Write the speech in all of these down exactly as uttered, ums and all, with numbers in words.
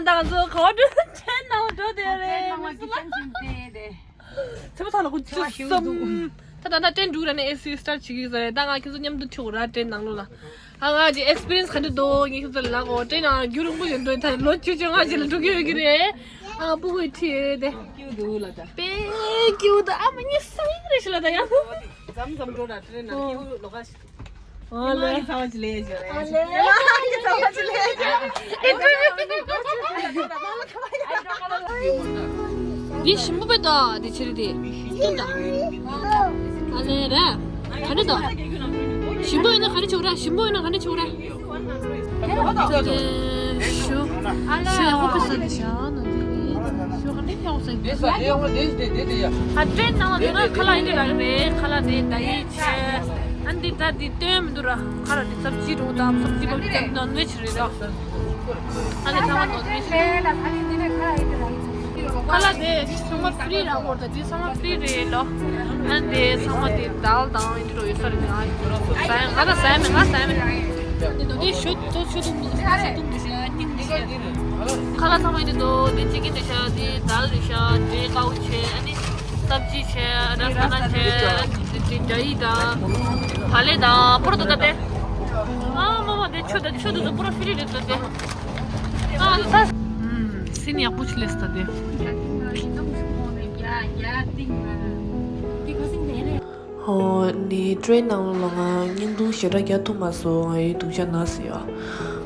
ད་ང་ཚོ་ག་བ་འགྲོ། ཊེན་ནང་ལ་འགྲོ་བསྡད་ཡོད་རེད། ཚེ་བོ་ཐང་ལ་ཁུ་ཆུ་སམ། ད་ད་ད་ཊེན་འགྲོ་ར་ནས་ཨེ་སི་སི་ཊར་བྱེད་ཀྱི་ཡོད་ས་རེད། ད་ང་ཁྱེད་ཚོ་མཉམ་དུ་ཁྲིད་དགོས་ར་ཊེན་ནང་ལོགས་ལ། ཨ་ང་གི་ཨེག་སི་པི་རི་ཡན་སི་ག་འདྲ་འདུག་ངས་ཁྱེད་ཚོ་ལ་ལབ་དགོས། ཊེན་ནང་རྒྱུན་རིང་པོ་ཞིག་འགྲོ། ད་ལོ་བཅུ་བཅོ་ལྔ་ཅིག་ལ་འགྲོ་གི་ཡོད་ཀྱི་རེད། ཨ་སྤུ་གུ་ཁྲིད་ཡོད་དེ། ཀྱུ་འདུག་ལ་ད། དཔེ་ཀྱུ་ད། ཨ་མ་གཉིད་སད་ཀྱི་རེད་ཤག་ལ་ད་ཡང་། མཚམས་མཚམས་འགྲོ་ར་ཊེན་ནང་ཀྱུ་ལོགས་ཀ་ཞིག་ཨ་ལེ། ཉི་མ་གི་ཚ་བ་ཅིག་ལས་ཞོར་རེད། ཨ་ལེ། ཉི་མ་གི་ཚ་བ་ཅིག་ལས་ཞོར་རེད། ཨིན་ཊར་བིའུ། འདི་ཞིམ་པོ་བས་ད། འདི་ཕྱིར་འདི་སྟོན་ད། ཨ་ལེ་ར། ག་རེ་ད། ཞིམ་པོ་ཡིན་ན་ག་རེ་བྱེད་དགོས་ར། ཞིམ་པོ་ཡིན་ན་ག་རེ་བྱེད་དགོས་ར། ཨ་ལེ་ཞུ། ཨ་ལེ་ཞུ་ཡག་པོ་བྱས་ནས་བཞག་ན་འདི་ཞུ་ག་འདི་ཕྱོགས་སེ་འདི་ས་ལེ་ཡོང་འདི་འདི་འདི་འདི་ཡ། ཨ་ཊེན་ནང་ལ་འགྲོ་ན་ཁ་ལག་ཡིན་གྱི་རག་གི་རེད། ཁ་ལག་དེ་ད་ཡིན་ཆེ། ཨ་འདི་ད་འདི་སྟོན་མི་འདུག་ར། ཁ་ལག་དེ་སབ་ཇི་རུ་དང་སབ་ཇི་བབ་ཅན་ནོན་ཝེ་ཇི་རེད་ར། ཨ་ལེ་ཚང་མ་ནོན་ཝེ་ཇི་རེད། ཁ་ལག་དེ་ཚང་མ་ཕི་རི་ར་བོར་ད། དེ་ཚང་མ་ཕི་རི་རེད་ལོ། ཨ་འདི་ཚང་མ་དེ་དཱལ་དང་ཨིན་དྲི་རོ་ཡོད་ས་རེད། ང་ཟ་ཡ་ང་ད་ཟ་ཡ་མེད། ང་ཟ་ཡ་མེད། ཨ་འདི་ནོ་དེ་ཞོ་ཏོ་ཆུ་དུང་དུ་ཞོ་དུང་དུ་ཞོ་སྙིང་དུ་ཞོ། ཁ་ལག་ཚང་མ་ཡིན་དུ་དེ་ཅི་གིན་རེད་ཤག་དེ་དཱལ་རེད་ཤག་དེ་ཀའུ་ཆེ། ཨ་ནི་སབ་ཇི་ཆེ། ར་ས་ན་ཆེ། དེ་དེ་ཇ་ཡི་དང་ཕ་ལེ་དང་པུ་ར་ཏོ་ད་དེ། ཨ་མ་མ་དེ་ཆུ་ད་ཆུ་དུ་དུ་པུ་ར་ཕི་རི་རེད་ད་དེ། ཨ་ད་སིན་ཡག་པོ་ཆི་ལེས་ད་དེ། ཧོ། ནི་ཊེན་ནང་ལོགས་ལ་ང་བརྙན་ཐུང་ཞེ་དྲག་རྒྱག་ཐུབ་མ་སོང་། ང་ཡི་སྡུག་ཅག་ན་ཟེར་ཡ།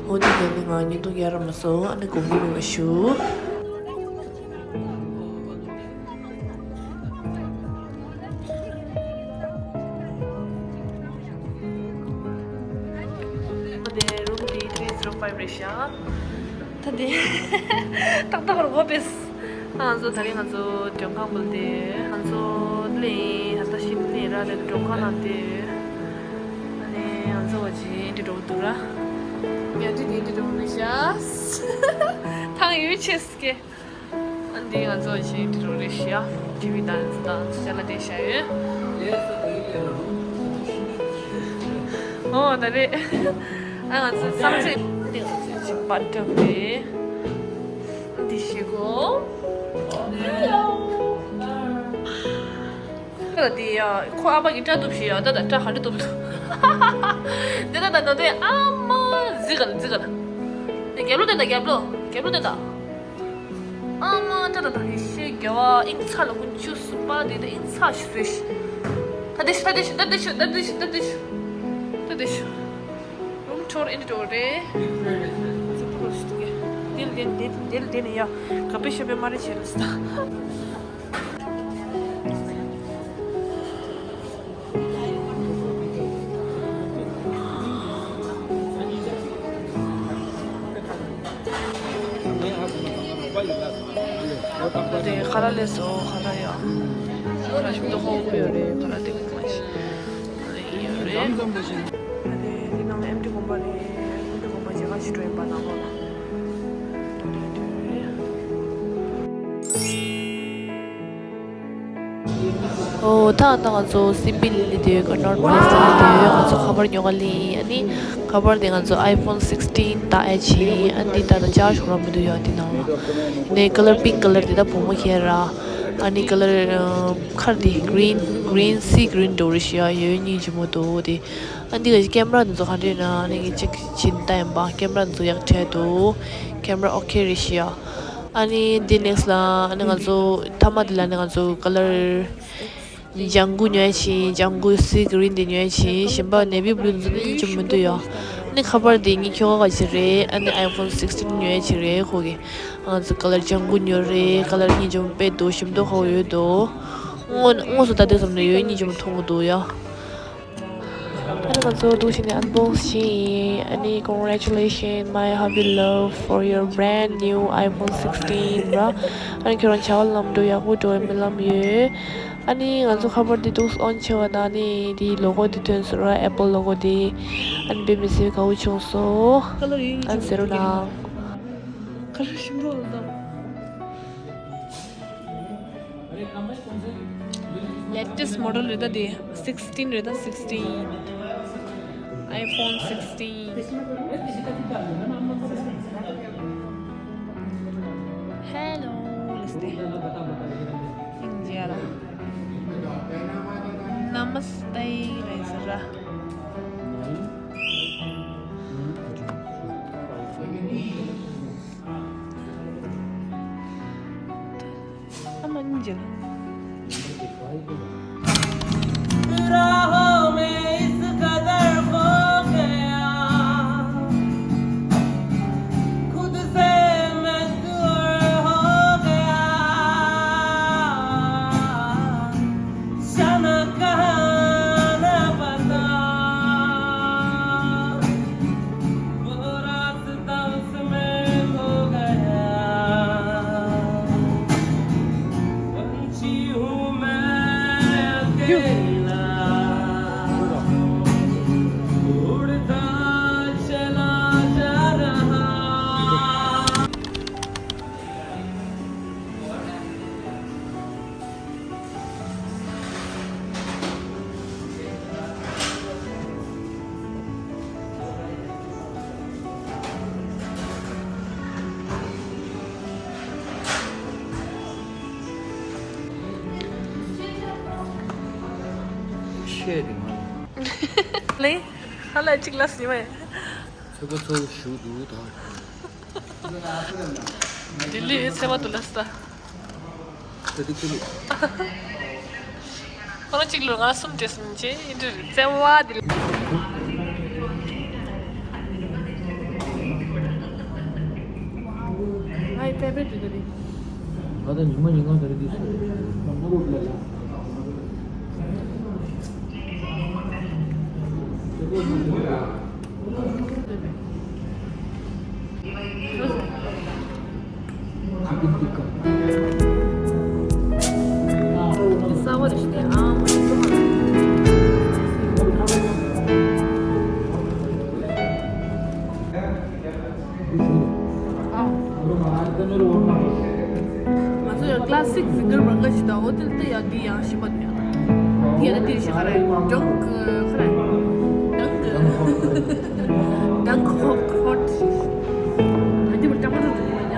འོ་དེ་ཡིན་ནི་ང་བརྙན་ཐུང་རྒྱག་ར་མ་སོང་། ཨ་ནི་དགོངས་འགལ་མེད་པ་ཞུ། དེ་རུམ་དེ་ཐི་རི་ཛི་རོ་ཕའིབ་རེད་ཤག་ད་དེ་ཏག་ཏག་རུ་གོ་པེས། ང་ཚོ་ད་རིང་ང་ཚོ་མགྲོན་ཁང་ཕུལ་ཏེ་ང་ཚོ་ལེན་ད་ཤིན་ལེན་ར་ལེ་མགྲོན་ཁང་ནང་དེ། ཨ་ནི་ང་ཚོ་བ་ཇི་འདི་འགྲོ་འདུག་ར། ཉལ་ཁྲི་དེ་འདི་འགྲོ་མི་ཤ། ཐང་ཡོད་ཆེ་སྐེ། ཨ་འདི་ང་ཚོ་བ་ཇི་འདི་འགྲོ་རེ་ཤི་ཡ། ཊི་ཝི་དང་ད་ཅ་ལ་དེ་ཤ་ཡོད། ཨོ་ད་རེད། ཨ་ང་ཚོ་བསམ་ཚེ་འདི་ང་ཚོ་ཅིག་པར་ཊི་རེད། འདི་ཤི་གོ། ཧེ་ལོ། ད་དེ་ཡ་ཁོ་ཨ་ཕ་གི་སྐྲ་གཏུབ་ཤི་ཡ། ད་ད་སྐྲ་ག་འདྲ་གཏུབ་འདུག་འདི་ད་ད་ད་དེ་ཨ་མ་ཟི་ག་ལ་ཟི་ག་ལ། དེ་རྒྱབ་ལོ་དེ་ད་རྒྱབ་ལོ་རྒྱབ་ལོ་དེ་ད། ཨ་མ་ད་ད་ད་ཧི་ཤི་རྒྱ་བ་ཨིན་ཚ་ལ་ཀུན་ཆུ་སུ་པ་དེ་ད་ཨིན་ཚ་ཤི་སུ་ཤི། ད་དེ་ཤི་ད་དེ་ཤི་ད་དེ་ཤི་ད་དེ་ཤི་ད་དེ་ཤི་ད་དེ་ཤི། རུམ་ཊུར་ཨིན་འགྲོ་རེད། ཟི་པོ་ཞིག་ཏུ་གེ། དེ་ལྡན་དེ་དེ་ལྡན་ཡ། ག་པེ་ཤ་པེ་མ་རེད་བྱེད་རེད་ས། དེ་ཁ་ལག་ལས་སོ་ཁ་ལག་ཡ། ཁ་ལག་ཞིམ་མདོག་ཁ་པོ་ཡོད་རེད། ཁ་ལག་དེ་གོང་མ་ཞིག་ཡོད་རེད། ཨ་ནི་དེ་ནང་ལ་ཨེམ་ཊི་དགོན་པ་རེད། ཨེམ་ཊི་དགོན་པ་མཇལ་ཁ་ཞིག་འགྲོ་ཡིན་པ་ནང་ལོགས་ལ། འདུག་འདུག་འདུག་རེད། ཨོ་ད་ད་ང་ཚོ་སིམ་པི་ལི་ལི་དེ་ཀ་ནོར་པི་ལེ་སི་དེ་ང་ཚོ་ཁ་པར་ཉོ་ག་ལི། ཨ་ནི་ཁ་པར་དེ་ང་ཚོ་ཨའི་ཕོན་སིག་སི་ཊིན་ད་ཨེ་ཆི། ཨ་ནི་ད་ད་ཅར་ཇི་ཁོ་རང་མི་འདུག་ཡ་དེ་ནང་ལ། ནས་ཀ་ལར་པིང་ཀ་ལར་དེ་ད་བུ་མོ་ཁྱེར་ར། ཨ་ནི་ཀ་ལར་ཁར་དེ་གི་རིན་གི་རིན་སི་གི་རིན་འགྲོ་རེ་ཤི་ཡ་ཡོད་གཉིས་ཇི་མོ་འདུག་དེ། ཨ་འདི་ག་ཀེམ་ར་འདི་ཚོ་ག་འདྲ་ཡོད་ན་ཨ་ནི་གི་ཅིག་ཕྱིན་ལྟ་ཡིན་པ། ཀེམ་ར་འདི་ཚོ་ཡག་བྲལ་འདུག་ཀེམ་ར་ཨོ་ཁེ་རེད་ཤི་ཡ། ཨ་ནི་འདི་ནེག་སི་ལ་ཨ་ནི་ང་ཚོ་མཐའ་མ་འདི་ལ་ནི་ང་ཚོ་ཀ་ལར་ལྗང་གུ་ཉོས་ཕྱིན། ལྗང་གུ་སི་གི་རིན་འདི་ཉོས་ཕྱིན། གཞན་པ་ནེ་བི་བྷུ་ལུ་འདི་ཚོ་ནི་ཅུང་མི་འདུག་ཡ། ཨ་ནི་ཁ་པར་འདི་ངའི་ཁྱོ་ག་ག་ཅི་རེད། ཨ་ནི་ཨའི་ཕོན་སིག་སི་ཊིན་ཉོས་ཕྱིན་རེད་ཁོ་གི། ང་ཚོ་ཀ་ལར་ལྗང་གུ་ཉོས་རེད། ཀ་ལར་གཉིས་ཅུང་དཔེ་འདུག་ཞིམ་མདོག་ཁ་པོ་ཡོད་འདུག་དངོས་དངོས་སུ་ད་ལྟའི་ཙམ་ནས་ཡོད་གཉིས་ཅུང་མཐོང་གི་འདུག་ཡ། ཨ་ནི་ང་ཚོ་འདུག་བྱས་ནས་ཨན་བོག་སི་བྱས་ཡིན། ཨ་ནི་congratulations my hubby love for your brand new iPhone sixteen ར། ཨ་ནི་ཁྱོད་རང་བྱ་བ་ལམ་འགྲོ་ཡག་པོ་འགྲོ་བའི་སྨོན་ལམ་ཡོད། ཨ་ནི་ང་ཚོ་ཁ་པར་འདི་འདུག་ཨོན་བྱས་པ་ན་ཨ་ནི་འདི་ལོ་གོ་འདི་ཐོན་སོང་ར། Apple ལོ་གོ་འདི། ཨ་ནི་དཔེ་མི་སྲིད་དགའ་བོ་བྱུང་སོང་། ཨ་ནི་ཟེར་རོགས་གནང་། ཁ་ལག་ཞིམ་པོ་འདུག Latest model རེད་ད་དེ། sixteen རེད་ད། sixteen iPhone sixteen. Namaste, Ezra. राहों में इस कदर खो गया, खुद से मैं दूर हो गया, जाना कहाँ न पता, वो रास्ता उसमें खो गया। पंछी हूँ मैं अकेला, उड़ता चला जा रहा। ཆེ་རིང་། ལེ། ཧ་ལ་གཅིག་ལ་སི་མ། ཚེ་པ་ཚོ་ཞུ་འདུག་ད། ལྡི་ལི་ཚེ་པ་དུ་ལ་སི་ད། ད་དེ་ཁུ་ལུ། ཁོ་རང་གཅིག་ལོ་ང་གསུམ་བྱས་སུམ་བྱས་ཨིན་དྲི་རི་བཙན་བ་དེ། My favorite delivery. ང་ད་ཉི་མ་ཉིན་གང་དེ་རིང་འདི་སུ། ང་ཚོ་ཡང་ཀ་ལ་སི་ཀི་ཟིང་གར་མང་ག་ཞིག་དང་འོ་དེ་ལ་ཡང་འདི་ཡང་ཤི་མ་འདུག་ཡང་། འདི་ཡང་འདི་ཞིག་ག་རེ་ཌང་ཁ་རེ་ཌང་ཁ་ཌང་ཁ་ཧོ་ཁོ་ཊ་ཞིག་ཨ་འདི་མ་ཊ་མ་ཊོ་འདུག་ཡང་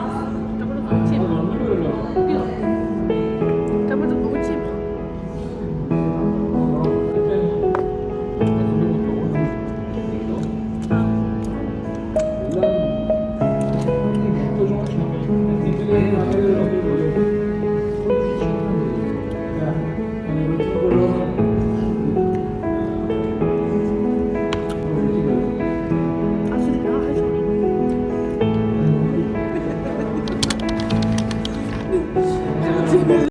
ཊ་མ་ཊོ་གང་ཆེ་མ་འདི་ཡང་ཊ་མ་ཊོ་གང་ཆེ་མ།